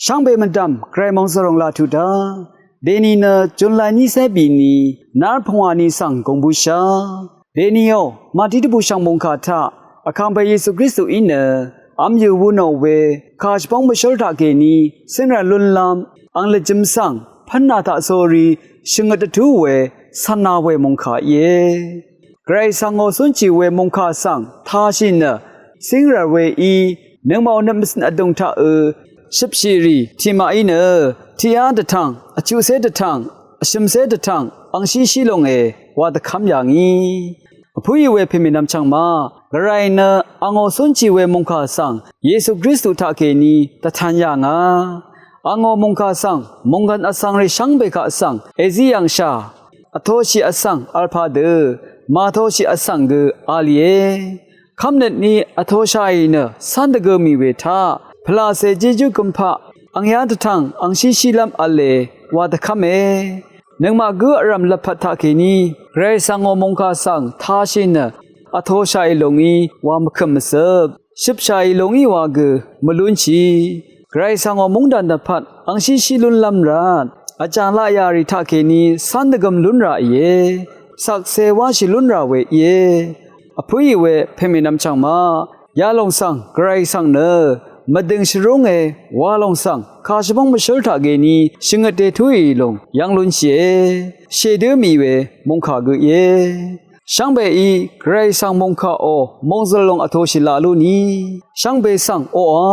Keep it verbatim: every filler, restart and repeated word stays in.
Shvngbe mvdv̀m Gvray mòngzø̀l lòng laq tuq dá, dèni nø July ní cé bìni, nár pungwàni svng gùng bǿshá. Dèniò màdí dvbùshv̀ng mòngkà taq, Vkàngpè Yesu Kristuí nø v̄m yø̀ wū nò we kà shvbóng mvshǿl taqkèní cíngrà lúnlv́m, ang lvjø̄m svng pv́nà taq sórí shvngøt dvtú we cv̀nā we mòngkà íe. Gvray svng ngò cúnshì we mòngkà svng tāshì nø cíngrà weí nøngmaqò nøt mvcø̀n vdùng taqø̄ shøpshìrì tiqmaqí nø tiqyá dvtv̀ng, vchuqcé dvtv̀ng, vshø̀mcé dvtv̀ng angshíshí lòngè wa dvkv́m yà ngí. Vpǿì we pèmènvm chvngmaq, Gvray nø angò cúnshì we mòngkà svng Yesu Kristu taqkèní dvtan yà ngà. Angò mòngkà svng mònggv̀n vsvngrì shvngbe kaq svng èzí yv̀ngshà. Vtoshì vsvng v̄l padø màtoshì vsvng gø v̄l íe. Kv́mnøtní vtoshàì nø cv́n dvgø mì we taq, pvlàcè jejú gømpaq angyá dvtv̀ng angshíshílv́m v̄le wa dvkv́me. Nøngmaq gǿ vrv̀m lvpat taqkèní Gvray svng ngò mòngkà svng tāshì nø vtoshàì lòngí wa mvkø̀m mvcøp, shøpshàì lòngí wa gø mvlúnshì. Gvray svng ngò móngdàn dvpvt angshíshí lúnlv́m rvt vjàng laqyà rì taqkèní cv́n dvgøm lún rà íe. Shvkse wáshì lún rà we íe. Vpǿì we pèmènvm chvngmaq, yalòng svng Gvray svng nø mvdø̀ng shvrúnge walòng svng kà shvbóng mvshǿl taqkèní shvngøt dètúì lòng yv́ng lúnshìe. Shèdǿ mì we mòngkà gø íe. Shvngbeí Gvray svng mòngkàò mòngzø̀l lòng vtoshì laq lú ni, shvngbe svng oqà